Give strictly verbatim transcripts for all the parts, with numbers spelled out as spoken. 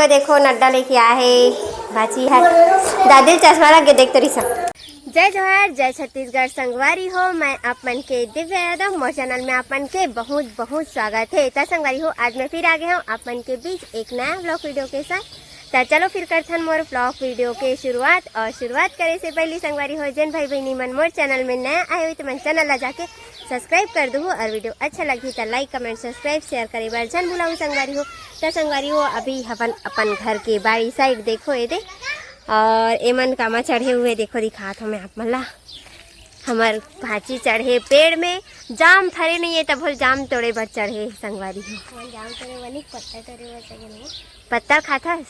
देखो नड्डा लेके आए हे भांची ह। दादी चश्मा लग गे, देख तो रिसा। जय जोहार, जय छत्तीसगढ़ संगवारी हो, मैं आप मन के दिव्या यादव, मोर चैनल में आप मन के बहुत बहुत स्वागत है। त संगवारी हो, आज मैं फिर आ गया हूँ आप मन के बीच एक नया व्लॉग वीडियो के साथ। त चलो फिर करथन मोर व्लॉग वीडियो के शुरुआत। और शुरुआत करे से पहली संगवारी हो, जेन भाई बहनी मन मोर चैनल में नया आए हो तो मन चैनल ला जाके सब्सक्राइब कर दूहू और वीडियो अच्छा लगही त लाइक, कमेंट, सब्सक्राइब, शेयर करे बर झन भुलाहू संगवारी हो। त संगवारी हो, अभी हवन अपन घर के बाड़ी साइड, देखो ये दे। और एमन कामा चढ़े हुए, देखो दिखात हूँ मैं आप मन ला। हमर भांची चढ़े पेड़ में, जाम फरे नहीं है तब बोल जाम तोड़े बर चढ़े संगवारी हो। जाम तोड़े वाली पत्ता तोड़े बर चढ़े नहीं। पत्ता खाथस?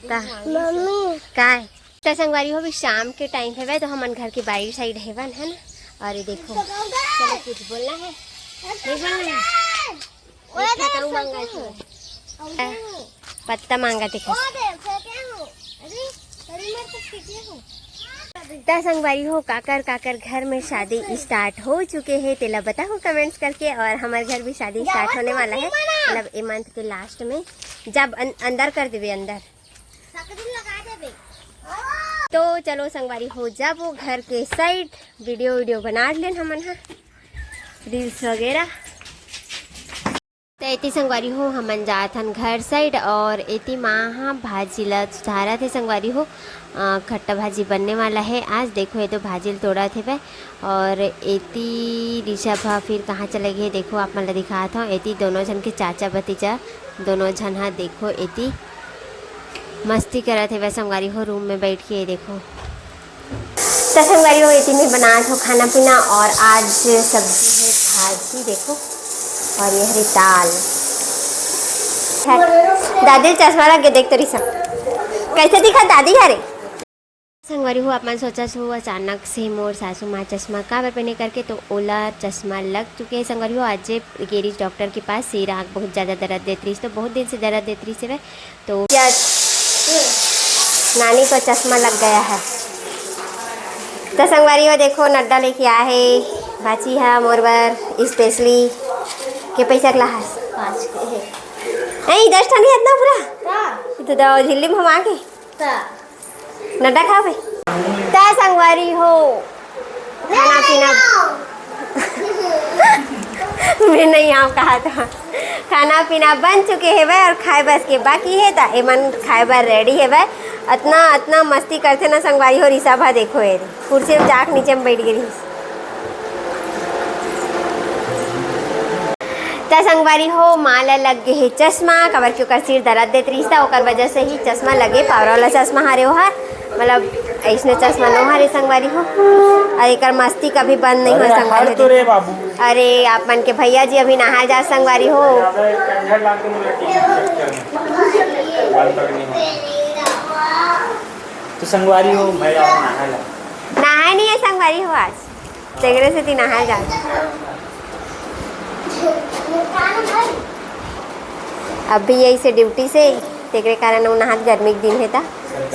का? मम्मी। काय? त संगवारी हो, अभी शाम के टाइम हेवय, तो हमन घर के बाड़ी साइड हेवन, है ना? और ये देखो, चलो कुछ बोलना है? नहीं बोलना है? एक पत्ता मांगा था। पत्ता मांगा थे। त संगवारी हो, काकर काकर घर में शादी स्टार्ट हो चुके हैं, तेला बताओ कमेंट्स करके। और हमारे घर भी शादी स्टार्ट होने वाला है, मतलब ये मंथ के लास्ट में, जब अन, अंदर कर देवे अंदर। तो चलो संगवारी हो, जब वो घर के साइड वीडियो वीडियो बना लेन हमन हा, रील्स वगैरह। तो एती संगवारी हो, हमन जात हन घर साइड और एती माँ हा भाजी ला सुधारत हे संगवारी हो। अ, खट्टा भाजी बनने वाला है आज। देखो ये तो भाजी ल तोड़त हेवय। और एती ऋषभ ह फिर कहाँ चले गए, देखो आप मन ला दिखात हव। एती दोनों झन के चाचा भतीजा, दोनों झन ह देखो एती मस्ती करत हेवय संगवारी हो, रूम में बैठ के। ये देखो, त संगवारी हो, एती में बनात हो खाना पीना और आज सब्जी है भाजी, देखो, और ये हरी दाल। दादी चश्मा लग के देख तरी सब कैसे दिखा दादी हरे। संगवारी हो, आप मन सोचत हो अचानक से मोर सासू माँ चश्मा काबर पहने करके, तो ओला चश्मा लग चुके हे संगवारी हो। आज जे गे रिहिस डॉक्टर के पास, सिर आँख बहुत ज़्यादा दर्द देत रहिस, तो बहुत दिन से दर्द देत रहिस हवय। तो क्या नानी को चश्मा लग गया है। तो संगवारी हो, देखो नड्डा लेके आए हे भांची हा मोर बर स्पेशली। के पैसा के लाहस? पाँच के है। नहीं, दस ठन है इतना पूरा। का? ये तो दो झिल्ली में हम आके। का? नड्डा खाओ भाई। त संगवारी हो, खाना पीना मैं नहीं आओ कहा था। खाना पीना बन चुके हेवय और खाए बस के बाकी है, त एमन खाए बर रेडी हेवय। अतना अतना मस्ती करथे ना संगवारी हो। ऋषभ हा देखो, ये कुर्सी में जाके नीचे में बैठ गई रहिस। त संगवारी हो, माँ ला लग गे हे चश्मा, काबर कि ओकर सिर दर्द देत रहिस, त ओकर वजह से ही चश्मा लगे, पावर वाला चश्मा हरे ओहर, मतलब अइसने चश्मा नो हरे संगवारी हो। और एकर मस्ती कभी बंद नहीं होय संगवारी हो। अरे आप मन के भैया जी अभी नहाए जा संगवारी हो। तो संगवारी हो, मैं जाऊँ नहाए ला। नहाए नहीं है संगवारी हो आज। तेकरे सेती नहाए जात। अभी यही से ड्यूटी से, तेकरे कारण वो नहात, गर्मी के दिन हे त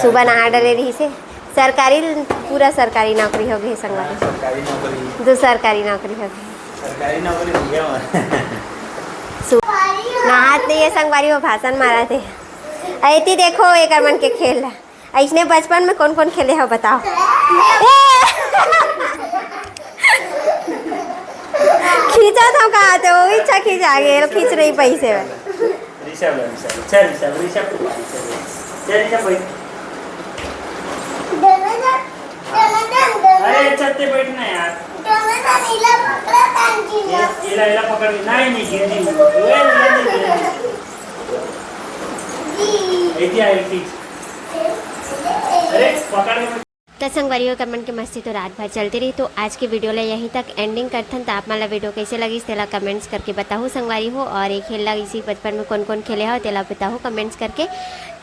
सुबह नहा डले रहिस हे। सरकारी, पूरा सरकारी नौकरी हो गई संगवारी। सरकारी नौकरी। दो सरकारी नौकरी हो गई। सरकारी नौकरी हो गया। सु-, नहात नहीं है संगवारी, वो भाषण मारत हे। अइती देखो एकर मन के खेल। अइसने बचपन में कौन कौन खेले हो बताओ? खींचा था कहा थे, वो इच्छा खींच आ गए, खींच नहीं पाई से। ऋषभ, ऋषभ, चल ऋषभ, ऋषभ को मार, चल। चल ऋषभ भाई। अरे छत पे बैठना यार। ये, ये ला, ये ला पकड़, नहीं, नहीं, गिर जाएगी। ये, ये नहीं, ये नहीं। ऐसी आएगी। अरे, पकड़। त संगवारी हो, एकर मन के मस्ती तो रात भर चलते रही। तो आज के वीडियो ला यहीं तक एंडिंग करथन। त आप मन ला वीडियो कैसे लगिस, तेला कमेंट्स करके बताहू संगवारी हो। और ये खेल ला इसी बचपन में कौन कौन खेले हो, तेला बताहू कमेंट्स करके।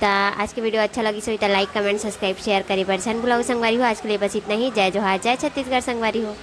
त आज के वीडियो अच्छा लगिस होही त लाइक, कमेंट, सब्सक्राइब, शेयर करे बर झन भुलाहू संगवारी हो। आज के लिए बस इतना ही। जय जोहार, जय छत्तीसगढ़ संगवारी हो।